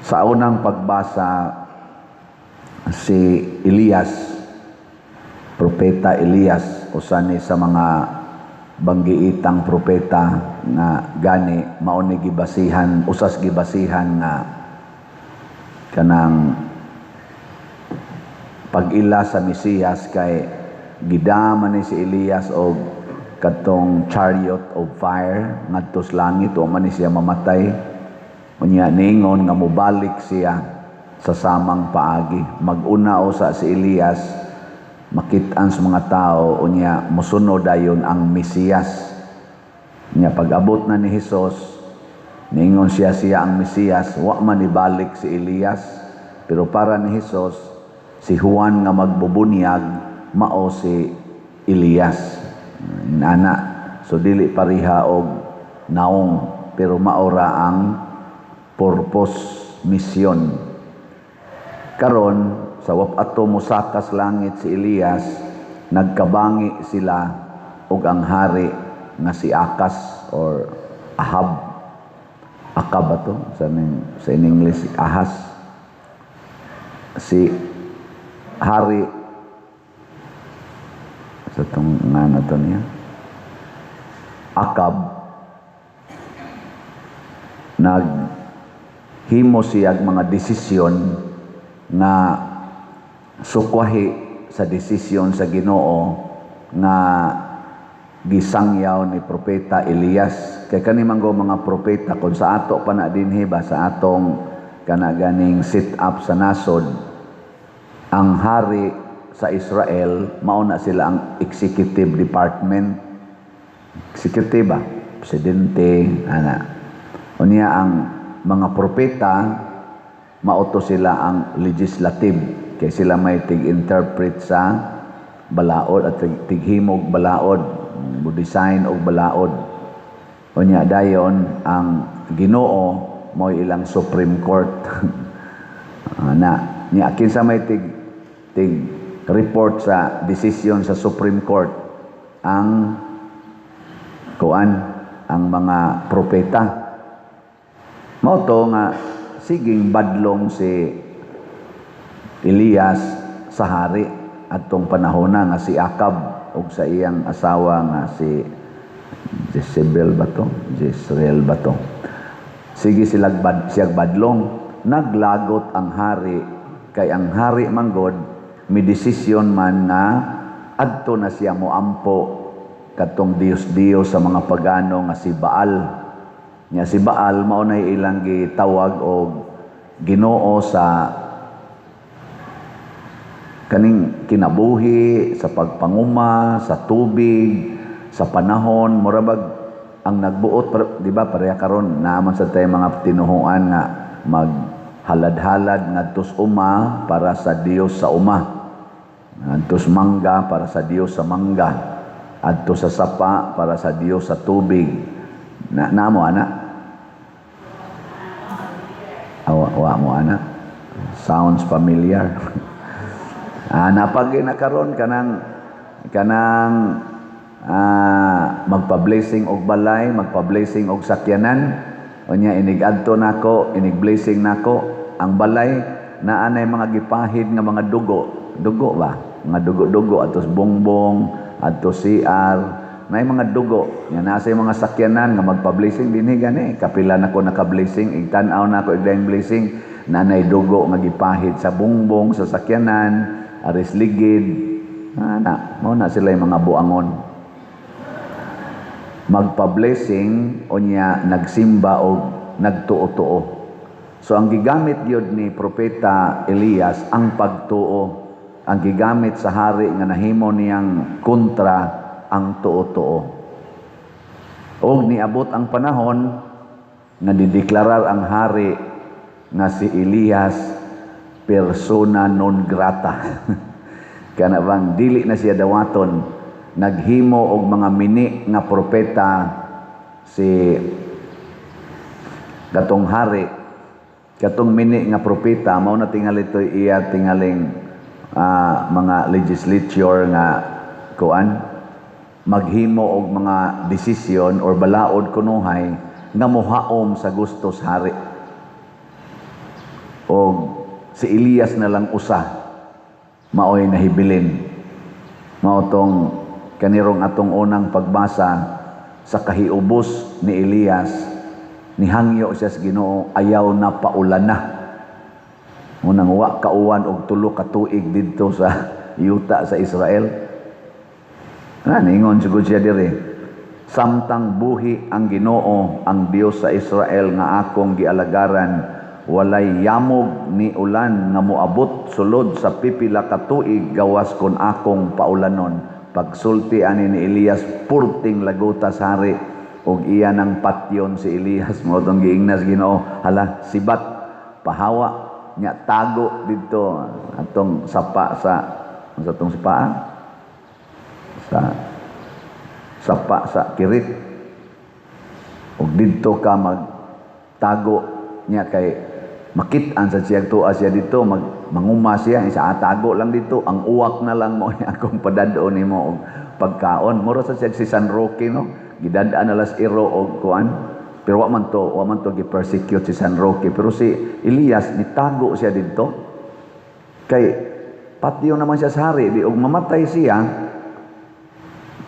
Sa unang pagbasa, si Elias, propeta Elias, usa ni sa mga banggiitang propeta nga gani mao ni gibasihan, usas gibasihan nga kanang pag-ila sa Mesiyas kay gidama ni si Elias og katong chariot of fire ngadto sa langit. Wa man ni siya mamatay. Unya ningon nga mobalik siya sa samang paagi. Mag-una usa si Elias makit-an sa mga tao, unya mosunod dayon ang Mesiyas. Unya pag-abot na ni Hesus, ningon siya siya ang Mesiyas. Wa man ibalik si Elias, pero para ni Hesus, si Juan nga magbubunyag mao si Elias nana. So dili pareha og naong, pero maora ang purpose, mission. Karon sa wap ato mosakas langit si Elias, nagkabangi sila og ang hari nga si Akas or Ahab. Akab ba to sa in English? Ahas. Si hari sa tong nga na to niya, Akab, naghimo siya mga desisyon nga sukwahi sa desisyon sa Ginoo nga gisangyaw ni propeta Elias. Kay kani man go mga propeta, kung sa ato pa na dinhi ba, sa atong kana ganing sit up sa nasod, ang hari sa Israel mao na sila ang executive department, executive ba, presidente ana. Unya ang mga propeta mao to sila ang legislative, kay sila may tig-interpret sa balaod at tighimog balaod, mo design og balaod. Unya dayon ang Ginoo mao ilang Supreme Court na niya. Kinsa may tig report sa decision sa Supreme Court? Ang kuan, ang mga propeta. Mao to nga siging badlong si Elias sa hari adtong panahona nga si Akab ug sa iyang asawa nga si Jezebel ba to? Jezreel ba to? Sige sila bad, siyag badlong. Naglagot ang hari, kay ang hari manggod mi desisyon man nga adto na siya moampo kadtong Diyos-Diyos sa mga pagano nga si Baal. Nya si Baal mao na ilang gitawag og Ginoo sa kaning kinabuhi, sa pagpanguma, sa tubig, sa panahon, mura bag ang nagbuot, di ba pareha karon naaman sa tayo mga tinuhuan nga maghalad-halad ngadto sa uma para sa Dios sa uma, ngadto sa mangga para sa Dios sa mangga, adto sa sapa para sa Dios sa tubig. Na namo ana? Awa, wa mo ana? Sounds familiar. Napag na karon kanang magpa-blessing og balay, magpa-blessing og sakyanan. Unya inig adto nako, inig blessing nako ang balay, naa nay mga gipahid nga mga dugo. Dugo ba? Mga dugo-dugo adto sa bongbong, adto CR, naay mga dugo. Nya naa sa mga sakyanan nga magpa-blessing dinhi gani. Kapila nako naka-blessing, igtan-aw nako igdaing blessing, nanay dugo nga gipahid sa bongbong sa sakyanan, aris ligid. Ana, mao na sila yung mga buangon. Magpa-blessing, unya nagsimba og nagtuo-tuo. So ang gigamit gyud ni propeta Elias ang pagtuo. Ang gigamit sa hari nga nahimo niyang kontra ang tuo-tuo. Og niabot ang panahon nga dideklarar ang hari nga si Elias persona non grata. Kana bang dili na siya dawaton. Naghimo og mga mini nga propeta si katong hari. Katong mini nga propeta mao na tingali toy iya tingaling mga legislature nga kuan, maghimo og mga desisyon or balaod kunuhay nga mohaom sa gusto sa hari. O si Elias na lang usa maoy nahibilin. Mao tong kanirong atong unang pagbasa, sa kahiubos ni Elias, nihangyo siya sa Ginoo, "Ayaw na, paulan na." Unang wa kauwan og 3 ka tuig didto sa yuta sa Israel. Na ningon sigud siya diri, "Samtang buhi ang Ginoo, ang Dios sa Israel nga akong gialagaran, walay yamog ni ulan nga moabot sulod sa pipila ka tuig gawas kon akong paulanon." Pagsulti ani ni Elias, purting laguta sa hari og iya nang patyon si Elias. Mao tong giingnas Ginoo, "Hala, sibat, pahawa nya, tago didto atong sapa sa atong sapa sa sapa sa Kirit ug didto ka magtago nya kay makit-an sa siya tuwa siya dito, mag manguma siya isa, tago lang dito, ang uwak na lang mo akong padad-on nimo og pagkaon." Mura sa siya si San Roque, no? Gidad-an na las iro og kuan, pero wa man to gi-persecute si San Roque, pero si Elias nitago siya didto kay patyo naman siya sa hari di og mamatay siya,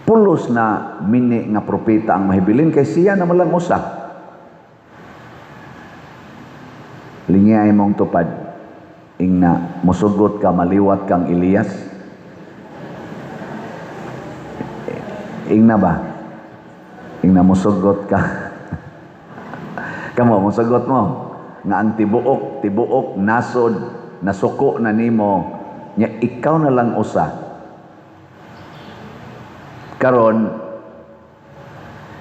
pulos na mini nga propeta ang mahibilin kay siya na lang usa. Lingi mong tupad, ingna musugot ka maliwat kang Elias? Ingna ba? Ingna musugot ka? Kamo, musugot mo nga ang tibuok tibuok nasod nasuko na nimo nya ikaw na lang usa? Karon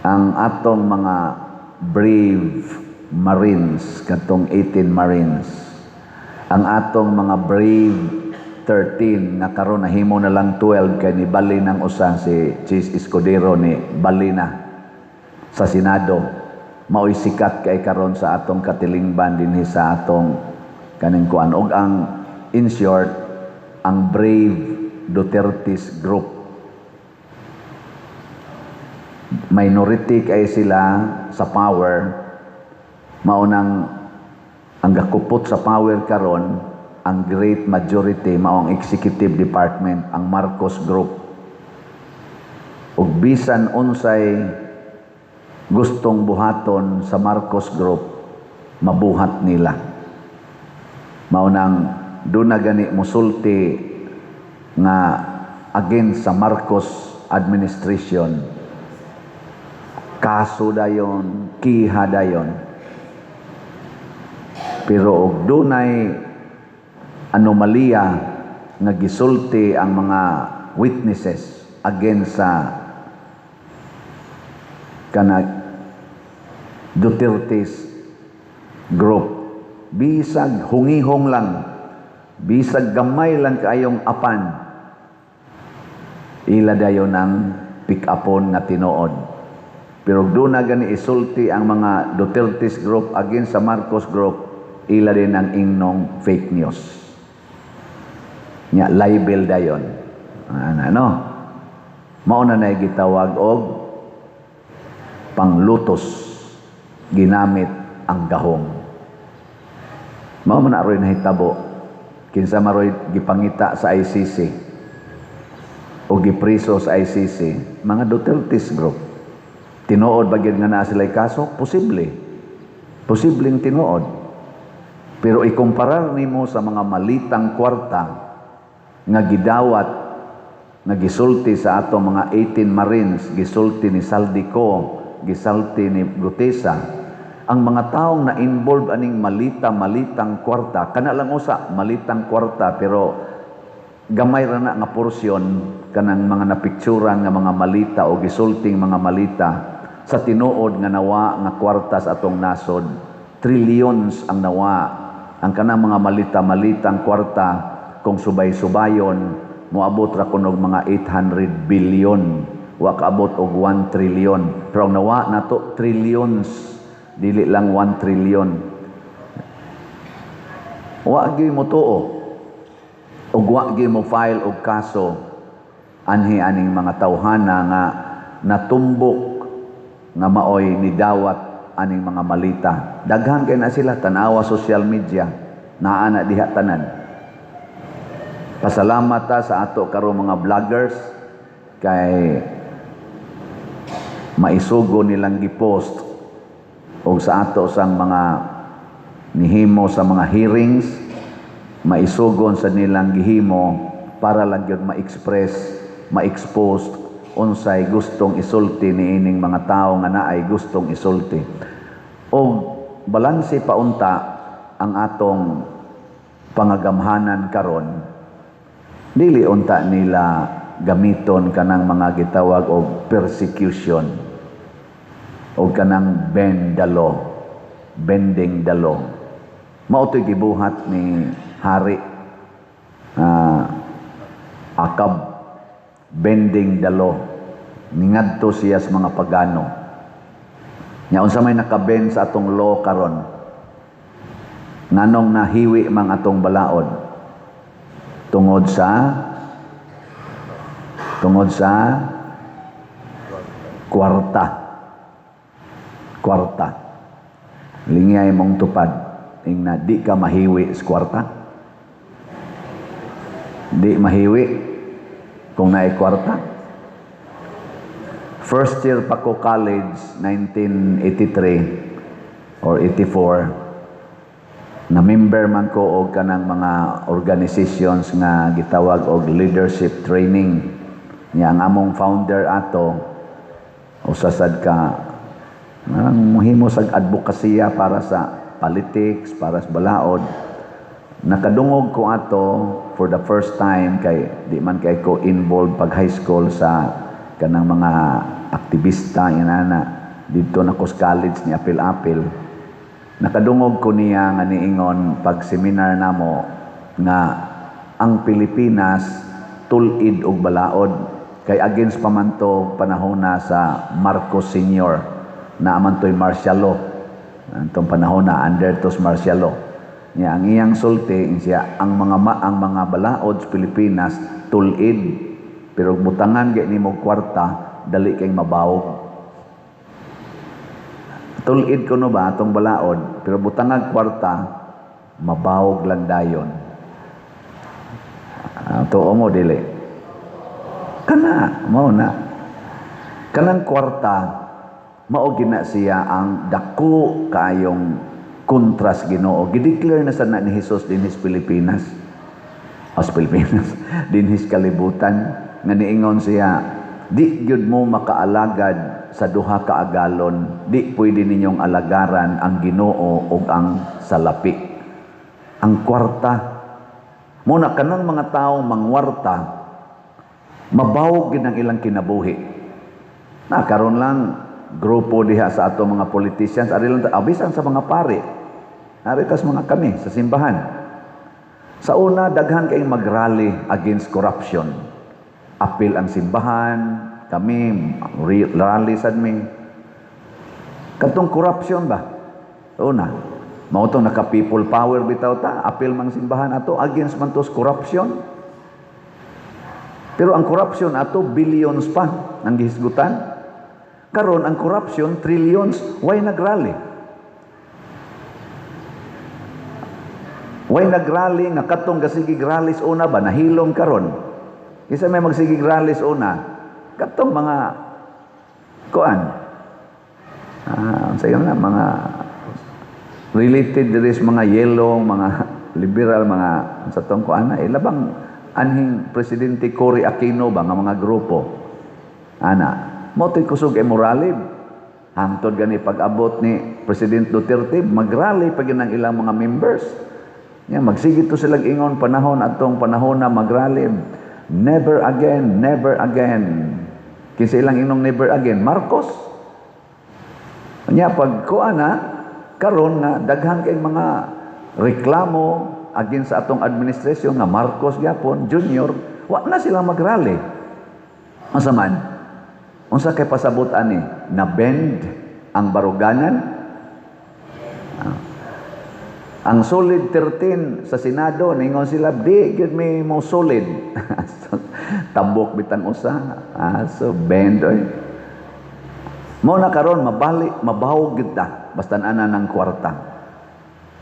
ang atong mga brave Marines, katong 18 Marines, ang atong mga brave 13 nga karon nahimo na lang 12 kay nibali ng usa, si Chiz Escudero ni bali na sa Senado, maoy sikat kay karon sa atong katilingban dinhi sa atong kaning kuan. Og ang in short, ang brave Duterte's group, minority kay sila sa power. Maunang ang gakupot sa power karon, ang great majority mao ang executive department, ang Marcos Group. Ug bisan unsay gustong buhaton sa Marcos Group, mabuhat nila. Mao nang doon na gani musulti nga against sa Marcos administration, kaso dayon, kiha dayon. Pero og dunay anomalya nga gisulti ang mga witnesses against sa kana Duterte's group, bisag hungihong lang, bisag gamay lang kaayong apan, ila dayon ang pick-upon nga tinuod. Pero doon na gani isulti ang mga Duterte's group against sa Marcos group, ila din ang ingnong fake news nya, libel dayon. Ano, ano mao na nay gitawag og panglutos, ginamit ang gahom. Mao man aroy nahitabo. Kinsa maroy gipangita sa ICC o gipriso sa ICC? Mga Duterte's group. Tinuod ba gyud nga naa sila'y kaso? Posible, posibleng tinuod, pero ikumparar nimo sa mga malitang kwarta nga gidawat, nga gisulti sa ato mga 18 Marines, gisulti ni Zaldy Co, gisulti ni Guteza, ang mga taong na-involve aning malita-malitang kwarta, kana lang usa, malitang kwarta, pero gamay ra na nga porsyon kanang mga napicturan nga mga malita o gisulting mga malita sa tinuod nga nawa nga kwarta sa atong nasod. Trillions ang nawa. Ang kanang mga malita-malitang kwarta, kung subay-subayon, moabot ra kunog mga 800 billion, wa kaabot og 1 trillion. Pero ang nawa nato trillions, dili lang 1 trillion. Wa gyud mo tuo ug wa gyud mo file og kaso anhi aning mga tawhana nga natumbok nga maoy nidawat aning mga malita. Daghan kay na sila, tanawa social media. Naa na diha tanan. Pasalamat ta sa ato karon mga vloggers kay maisugo nilang gipost og sa ato sang mga nihimo sa mga hearings, maisugon sa nilang gihimo para lang gyud ma-express, ma-expose unsay gustong isulti niining mga tawo nga naay gustong isulti. Og balanse pa unta ang atong pangagamhanan karon, dili unta nila gamiton kanang mga gitawag og persecution o kanang bend the law, bending the law. Mao to'y gibuhat ni Hari Akab, bending the law. Ningadto siya sa mga pagano. Nya unsa may nakabend sa atong law karon? Nganong nahiwi mang atong balaod? Tungod sa kwarta. Kwarta. Lingay mong tupad ing na di ka mahiwi sa kwarta. Di mahiwi kung naay kwarta. First year pa ko college, 1983 or 84, na member man ko og kanang mga organizations nga gitawag og leadership training. Nya ang among founder ato usa sad ka nang muhimo sa advokasya para sa politics, para sa balaod. Nakadungog ko ato for the first time kay di man kay ko involved pag high school sa kanang mga aktivista inana. Didto na ko sa college ni apil-apil. Nakadungog ko niya nga niingon pag seminar namo nga ang Pilipinas tul-id og balaod kay against pa man to panahon na sa Marcos Senior na man to'y martial law. Antong panahon na under tos martial law. Niya ang iyang sulti siya ang mga balaod sa Pilipinas tul-id, pero butangan gay nimo kwarta, dali kay mabawog. Tul-id kuno ba atong balaod, pero butangag kwarta, mabawog lang dayon. Tuo mo dili? Kana mao na kanang kwarta, mao gina siya ang dako kaayong kontras Ginoo. Gideclare na sana ni Jesus dinhi sa Pilipinas, o sa Pilipinas, dinhi sa kalibutan, nga niingon siya, "Di gyud mo makaalagad sa duha ka agalon. Di pwede ninyong alagaran ang Ginoo ug ang salapi." Ang kwarta muna, kanang mga taong mangwarta, mabawog gid ang ilang kinabuhi. Na karon lang grupo diha sa ato mga politicians, ari lang abisan sa mga pare, ari tas mga kami sa simbahan. Sa una, daghan kay magrally against corruption. Apil ang simbahan, kami rally sad mi katong corruption ba. Una, mao tong naka people power bitaw ta, apil mang simbahan ato against man tos corruption. Pero ang corruption ato, billions pa ang gihisgutan. Karon ang corruption trillions, why nagrally? Why nagrally nga katong gasigig rallies una ba nahilom karon? Kinsa may magsigig rallies una? Katong mga kuan. Unsa na mga related diri sa mga yellow, mga liberal, mga sa tong kuan na ilabang anhing Presidente Cory Aquino ba nga mga grupo. Ana, mao to'y kusog e morally. Hangtod gani pag-abot ni President Duterte, magrally pa gyud ang ilang mga members. Nya magsige to silang ingon panahon atong panahon na magrally. "Never again, never again." Kinsa ilang inong "never again"? Marcos. Nya pag kuan na karon nga daghan kay mga reklamo against sa atong administrasyon nga Marcos gyapon Junior, wa na sila magrally. Unsa man? Unsa kay pasabot ani? Na bend ang baruganan? Ang solid 13 sa Senado, ningon sila, "Di gyud mi mo solid." Tabok bitang usa. So bend oy. Mao na karon mabali, mabawog gyud ta basta ana ng kwarta.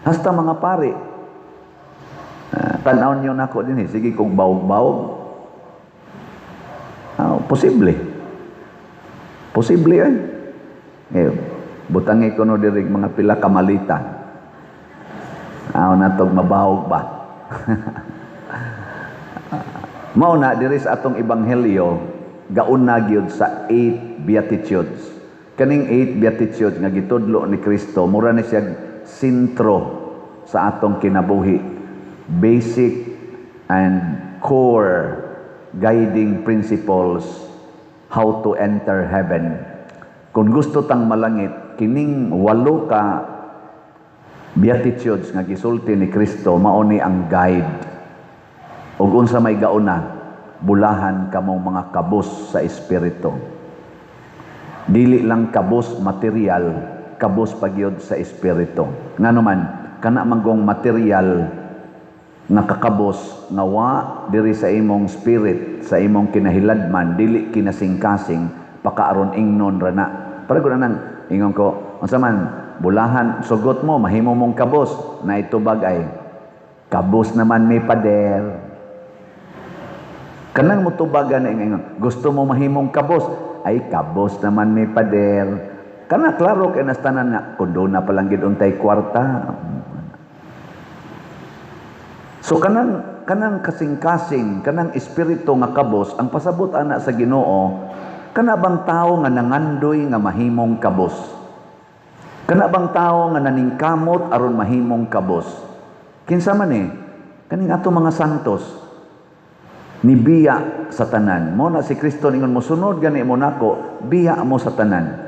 Hasta mga pari. Tan-aw niyo nako din eh. Sige kung bawog-bawog. Posible. Posible eh. Eh, butangi ko no diri mga pila ka malita. Aw natog mabawog ba? Mao na diri sa atong ebanghelyo, gauna gyud sa eight beatitudes. Kaning eight beatitudes nga gitudlo ni Kristo, mura ni siya sentro sa atong kinabuhi. Basic and core guiding principles how to enter heaven. Kung gusto tang malangit, kining walo ka beatitudes nga gisulti ni Kristo, mao ni ang guide. Ug unsa may gauna? Bulahan kamong mga kabos sa espiritu. Dili lang kabos material, kabos pagyud sa espiritu. Ngano man, kana manggong material nga kakabos nga wa diri sa imong spirit, sa imong kinahiladman, dili kinasingkasing, pakaaron ingnon ra na. Para ko na nang ingon ko, unsa man, bulahan, sugot mo, mahimo mong kabos, na itubag ay, kabos naman may pader. Kanang mutubagan na ingon, gusto mo mahimong kabos, ay kabos naman may pader. Kana klaro kay nastanan nga, kung doon na palang gid untay kwarta. So kanang kasing-kasing, kanang espiritu nga kabos, ang pasabot ana sa Ginoo, kana bang tao nga nangandoy nga mahimong kabos? Kana bang tao nga naningkamot aron mahimong kabos? Kinsa man eh, kaning ato mga santos, nibiya sa tanan. Mo na si Kristo ningon, "Mosunod gani mo nako, biya mo sa tanan."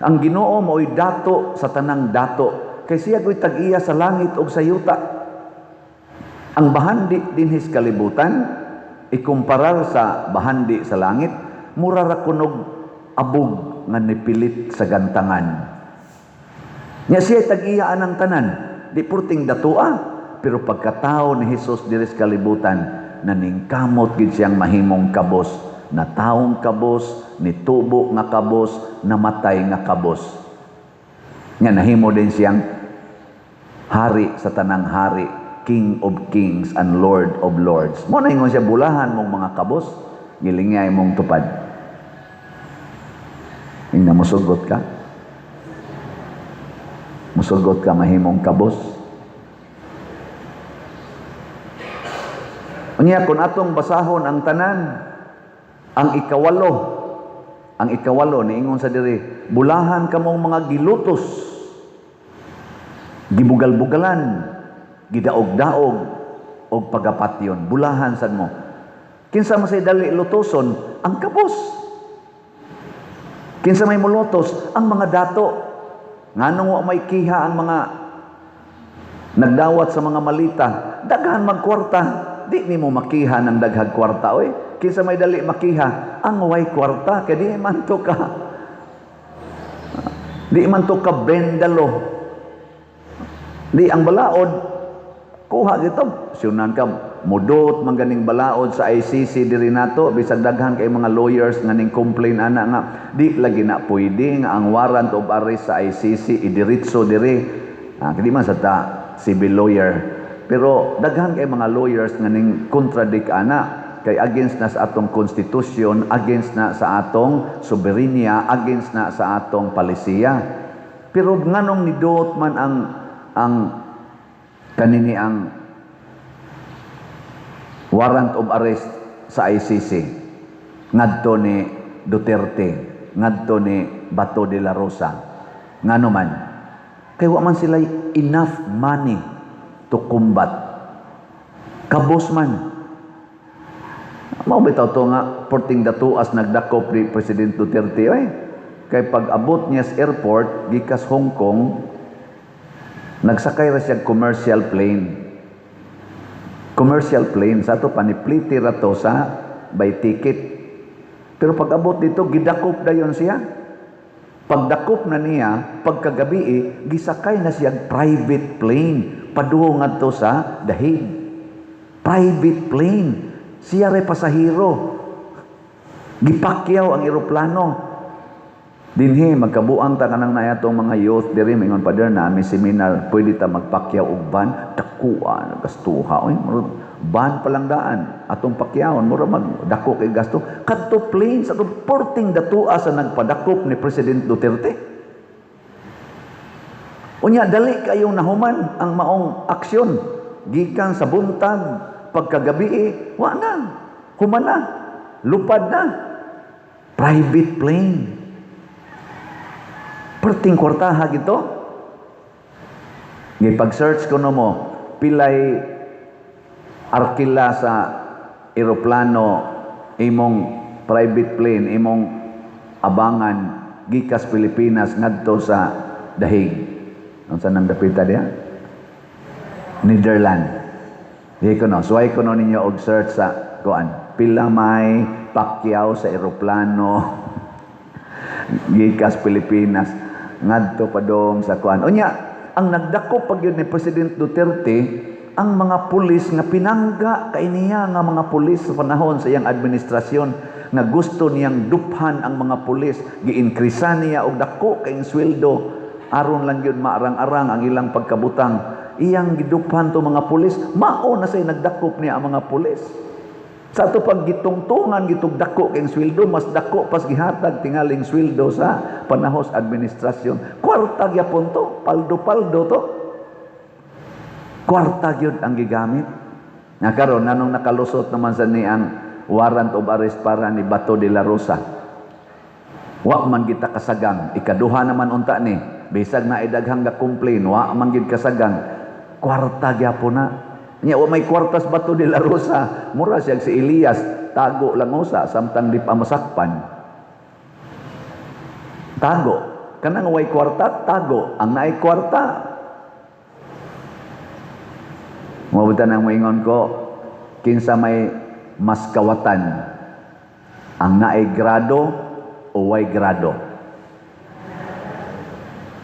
Ang Ginoo mao'y dato sa tanang dato, kay siya ko'y tag-iya sa langit ug sa yuta. Ang bahandi dinhi sa kalibutan ikumparar sa bahandi sa langit, mura ra kunog abog nga nipilit sa gantangan. Nya siya tag-iya anang tanan, di purting datoa, pero pagkatao ni Hesus diri sa kalibutan, naningkamot gid siyang mahimong kabos, na taong kabos, nitubo nga kabos, namatay nga kabos. Nya nahimo din siyang hari sa tanang hari, King of Kings and Lord of Lords. Mo na ingon siya, "Bulahan mong mga kabos, gilingay mong tupad." Ingna, musugot ka? Musugot ka mahimong kabos? Unya, kung atong basahon ang tanan, ang ikawalo niingon sa diri, bulahan kamong mga gilutos, gibugal-bugalan, gidaog-daog og pagapatyon. Bulahan sad mo. Kinsa man say dali lutoson? Ang kabos. Kinsa may mulutos? Ang mga dato. Nganong wa may kiha ang mga nagdawat sa mga malita? Daghan magkwarta. Di nimo makiha ng daghag kwarta oy. Kinsa may dali makiha? Ang way kwarta, kay di man to ka bendalo. Di ang balaod kuha gito. Siyunan ka mudot man ganing balaod sa ICC diri nato, bisag daghan kay mga lawyers nga ning complain ana nga di lagi na pwede nga ang warrant of arrest sa ICC idiretso diri. Di man sa ta civil lawyer, pero daghan kay mga lawyers nga ning contradict ana, kay against na sa atong konstitusyon, against na sa atong soberenya, against na sa atong palisiya. Pero nganong nidot man ang kanini, ang warrant of arrest sa ICC ngadto ni Duterte, ngadto ni Bato de la Rosa? Ngano man? Kay wa man sila enough money to combat. Kabos man. Mao bitaw to nga porting datuas nagdakop ni President Duterte oy. Kay pag abot niya sa airport gikas Hong Kong, nagsakay ra siya commercial plane. Commercial plane sa ato panipliti ra to sa by ticket. Pero pag abot dito, gidakop dayon siya. Pagdakop na niya, pagkagabi eh, gisakay na siya private plane padung ngadto sa The Hague. Private plane. Siya ray pasahero. Gipakyaw ang eroplano. Dinhi magkabuang ta kanang naay atong mga youth diri, mingon, "Pader, na mi seminar, pwede ta magpakyaw og van?" Dakuha gastuha oy, van pa lang daan atong pakyawon, mura mag dako kay gasto. Kadto plane sa atong porting datua sa nagpadakop ni President Duterte. Unya dali kayong nahuman ang maong aksyon, gikan sa buntag, pagkagabi wa na, human na, lupad na. Private plane. Perting kwartaha gito. Ngay pag-search ko no mo, pilay arkila sa eroplano imong private plane, imong abangan gikas Pilipinas ngadto sa Dahig. Unsa nang dapita diha? Netherland. Di ko no, suway ko no ninyo og search sa kuan. Pila may pakyaw sa eroplano gikas Pilipinas ngadto padong sa kuan. Unya, ang nagdako pag yun ni President Duterte, ang mga pulis nga pinangga kay niya nga mga pulis sa panahon sa iyang administrasyon, nga gusto niyang duphan ang mga pulis, gi-increase niya og dako kay sweldo aron lang yun maarang-arang ang ilang pagkabutang. Iyang giduphan to mga pulis, mao na say nagdakop niya ang mga pulis. Sa ato pag gitungtungan gitug dako kay sweldo, mas dako pas gihatag tingaling sweldo sa panahos administrasyon. Kwarta gyapon to, paldo-paldo to. Kwarta gyud ang gigamit. Nga karon, nanong nakalusot naman sa ni ang warrant of arrest para ni Bato de la Rosa? Wa man kita kasagang. Ikaduha naman unta ni. Bisag na idaghang ga complain, wa man gid kasagang. Kwarta gyapon na. Nya wa may kwartas Bato de la Rosa, mura siya si Elias, tago lang usa samtang di pa masakpan. Tago. Kanang way kwarta, tago. Ang naay kwarta, mabuta nang moingon ko, kinsa may mas kawatan, ang naay grado o way grado?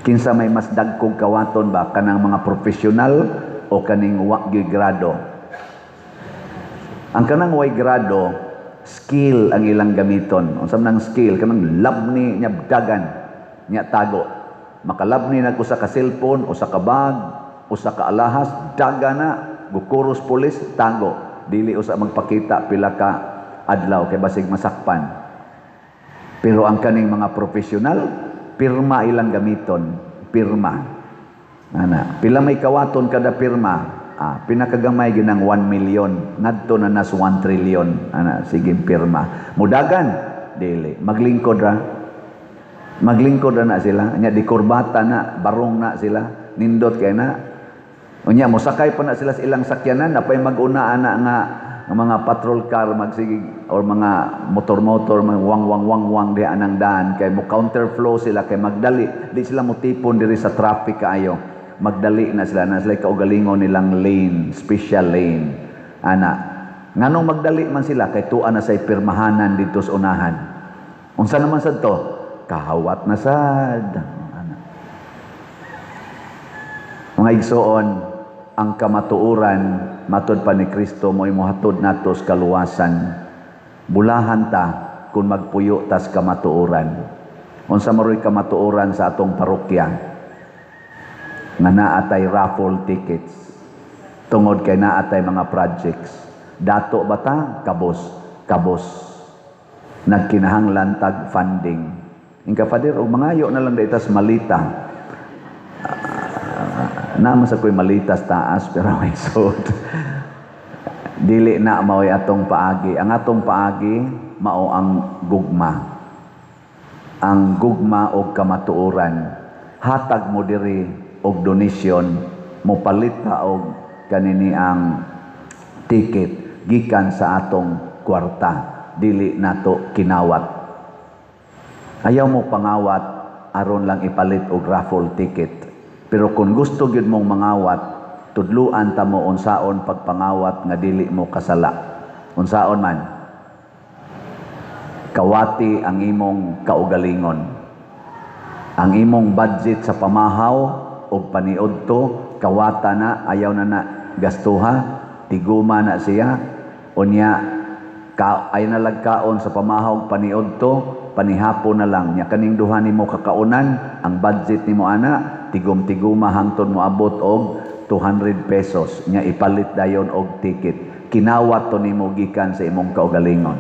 Kinsa may mas dagkog kawaton ba, kanang mga profesional o kaning wa gyud grado? Ang kanang way grado, skill ang ilang gamiton. Unsa man ang skill? Kanang labni niya dagan niya tago. Makalabni nag usa ka cellphone, usa ka bag, usa ka alahas, daga na, gukuros pulis, tago. Dili usa magpakita pila ka adlaw kay basig masakpan. Pero ang kaning mga profesional, pirma ilang gamiton, pirma. Ana, pila may kawaton kada pirma? Ah, pinakagamay ginang 1 million, ngadto na nas 1 trillion. Ana, sige pirma. Mudagan, dili. Maglingkod ra. Maglingkod ra na sila. Nya di kurbata na, barong na sila. Nindot kay na. Unya mosakay pa na sila sa ilang sakyanan, napay mag-una ana nga nga mga patrol car magsige or mga motor-motor, mga wang wang wang wang di anang daan kay mo counterflow sila kay magdali, di sila motipon diri sa traffic kaayo. Magdali na sila kaugalingon nilang lane, special lane ana. Nganong magdali man sila? Kay tuwa na say pirmahanan dito sa unahan. Unsa naman sad to? Kahawat na sad ana. Mga igsoon, ang kamatuoran, matod pa ni Kristo, mo'y mohatod nato sa kaluwasan. Bulahan ta kung magpuyo tas kamatuoran. Unsa maroy kamatuoran sa atong parokya? Nga naa tay raffle tickets. Tungod kay naa tay mga projects. Dato ba ta? Kabos. Kabos. Nagkinahanglan tag funding. Inka, "Father, og mangayo na lang daytas malita." Naman sa ko'y malitas taas, pero may suot. Dili na mao'y atong paagi. Ang atong paagi mao ang gugma. Ang gugma og kamatuoran. Hatag mo diri og donation, mopalit ta og kanini ang ticket gikan sa atong kwarta. Dili nato kinawat. Ayaw mo pangawat aron lang ipalit og raffle ticket. Pero kung gusto gyud mong mangawat, tudluan ta mo unsaon pagpangawat nga dili mo kasala. Unsaon man? Kawati ang imong kaugalingon. Ang imong budget sa pamahaw og paniudto, kawata na, ayaw na na gastuha, tiguma na siya. Unya ka, ay nalagkaon sa pamahaw paniudto. Panihapon na lang nya kaning duha nimo kakaunan, ang budget nimo ana tigom-tiguma hangtod moabot og 200 pesos, nya ipalit dayon og ticket. Kinawat to nimo gikan sa imong kaugalingon.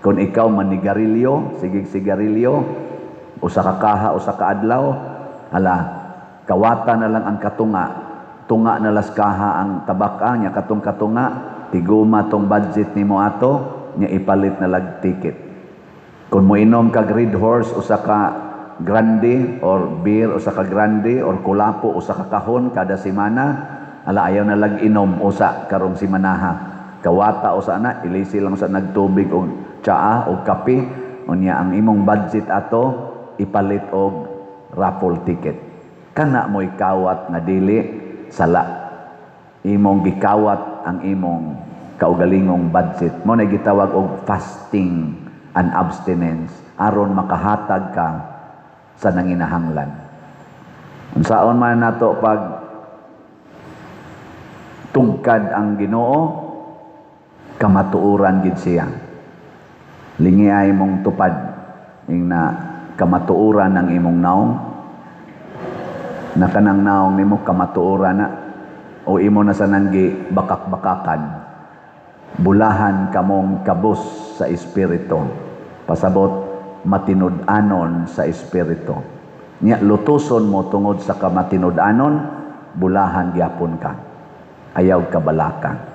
Kung ikaw manigarilyo, sige, sigarilyo, usa ka kaha usa ka adlaw, hala, kawata na lang ang katunga, tunga na las kaha ang tabaka nya katong katunga, tiguma tong budget nimo ato, nya ipalit na lag ticket. Kung moinom kag Red Horse usa ka grande or beer usa ka grande or kulapo usa ka kahon kada semana, ala, ayaw na lag inom usa karong semanaha. Kawata usa na, ilisi lang sa nagtubig og tsaa og kape, unya ang imong budget ato ipalit og raffle ticket. Kana mo'y kawat nga dili sala. Imong gikawat ang imong kaugalingong budget. Mao na gitawag og fasting and abstinence aron makahatag ka sa nanginahanglan. Unsaon man nato pag tugkad ang Ginoo, kamatuoran gid siya. Lingi ay mong tupad ing na kamatuoran ang imong naong, na kanang naong nimo kamatuoran na o imo na sa nanggi bakak-bakakan. Bulahan kamong kabus sa espiritu, pasabot matinud-anon sa espiritu. Nya lutuson mo tungod sa kamatinud-anon, bulahan gyapon ka. Ayaw kabalaka.